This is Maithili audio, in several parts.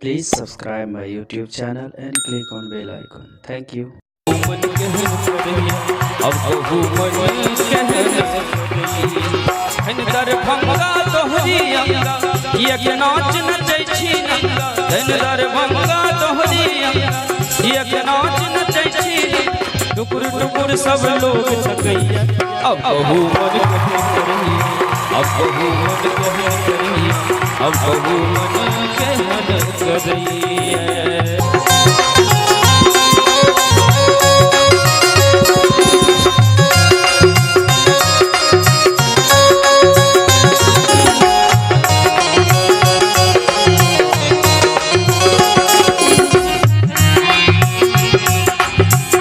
Please subscribe my YouTube channel and click on bell icon. Thank you. मन केहन करैया, अब कहू मन केहन करैया। हन दरभंगा तोहरी अंगा, एक नाच नचै छी नंगा। हन दरभंगा तोहरी अंगा, एक नाच नचै छी। टुकुर टुकुर सब लोग तकैया, अब कहू मन केहन करैया, अब कहू मन केहन करैया, अब कहू मन केहन करैया।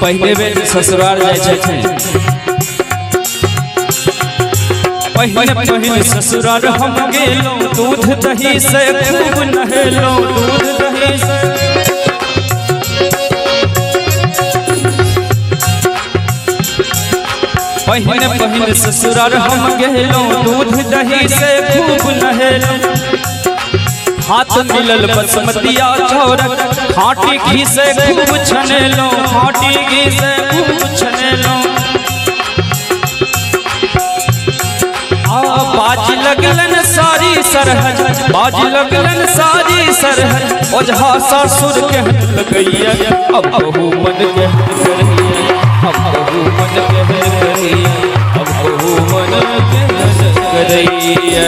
पहले बेर ससुराल जाइ छथिन, पहिने पहिने ससुराल हम गेलहुँ, दूध दही से खूब नहेलहुँ, दूध दही से। पहिने पहिने ससुराल हम गेलहुँ, दूध दही से खूब नहेलहुँ। हाथ मिलल बसमतिया चौरक, खाटी घी से खूब छनेलहुँ, खाटी घी से खूब छनेलहुँ। आ बाज लगलन सारी सरहज, बाज लगलन सारी सरहज, ओझा सासुर कहन लगैया, अब कहू मन केहन करैया, अब कहू मन केहन करैया, अब कहू मन केहन करैया।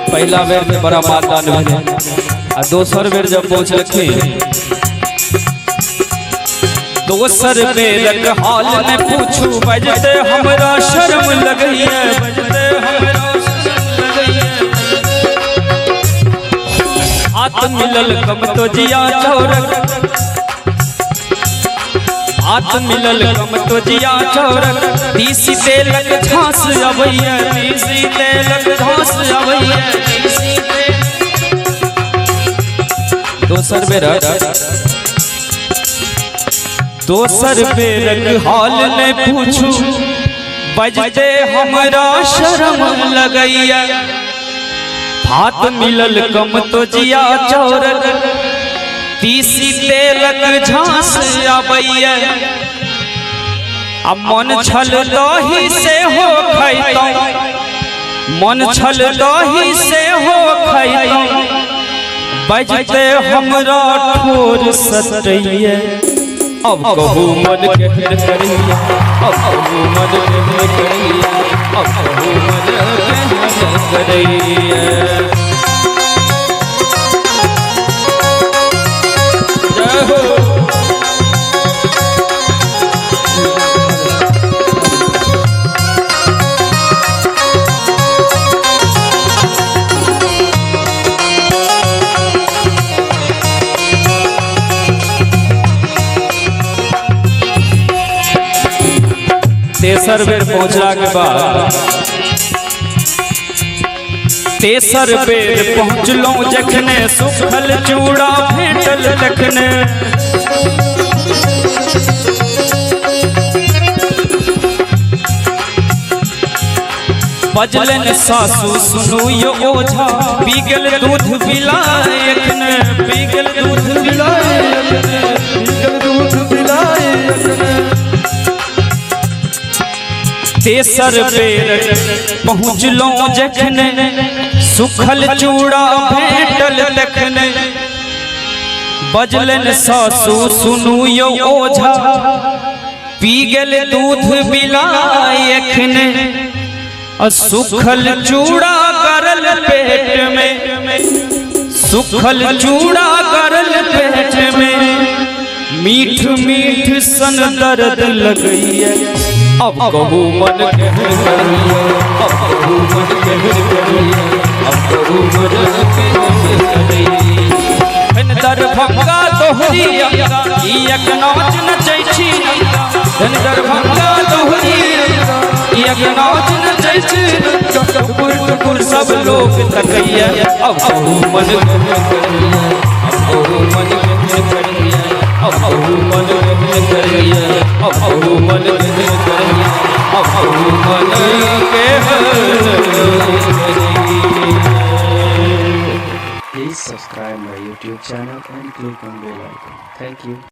पहला बेर में बड़ा मानदान भेलै, आ दोसर बेर जब पहुँचलखिन, दोसर बेरक हाल ने पूछू, बजते हमरा शर्म लगैया, बजते हमरा शर्म लगैया। हाथ मिलल कम तो जिया चौरक, हाथ मिलल कम तो जिया चौरक, तीसी तेलक झांस अबैया, तीसी तेलक झांस अबैया। दोसर बेर, दोसर बेरक हाल ने पूछू, बजते हमरा शर्म लगैया। भात मिलल कम तो जिया चौरक, तीसी तेलक झांस अबैया। आ मन छल दही से हो खैतौं, मन छल दही से हो खैतौं, बजते हमरा ठोर सटैया, अब कहू मन केहन करैया, अब कहू मन केहन करैया, अब कहू मन केहन करैया। जय हो। तेसर बेर पहुंचला के बाद, तेसर बेर पहुंचलहुं जखने, सुखल चूड़ा भेटल तखने। बजलन सासू सुनू यो ओझा, पी गेल दूध पिलाय एखने, पी गेल दूध पिलाय एखने, पी गेल दूध पिलाय एखने। तेसर बेर पहुँचलहुँ जखने, सुखल चूड़ा भेटल तखने। बजलन सासू सुनू यो ओझा, पी गेल दूध बिलाय एखने। आ सुखल चूड़ा करल पेट में, सुखल चूड़ा करल पेट में, मीठ मीठ सन दर्द लगैया, अब कहू मन केहन करैया, अब कहू मन केहन करैया, अब कहू मन केहन करैया। हन दरभंगा तोहरी अंगा, एक नाच नचै छी नंगा। हन दरभंगा तोहरी अंगा, किएक नाच नचै छी टुकुर टुकुर सब लोक तकैया। अब कहू मन केहन करैया, अब कहू मन केहन करैया, अब कहू मन केहन करैया, अब कहू मन केहन करैया, अब कहू मन केहन करैया। Please subscribe my YouTube channel and click on bell icon. Thank you.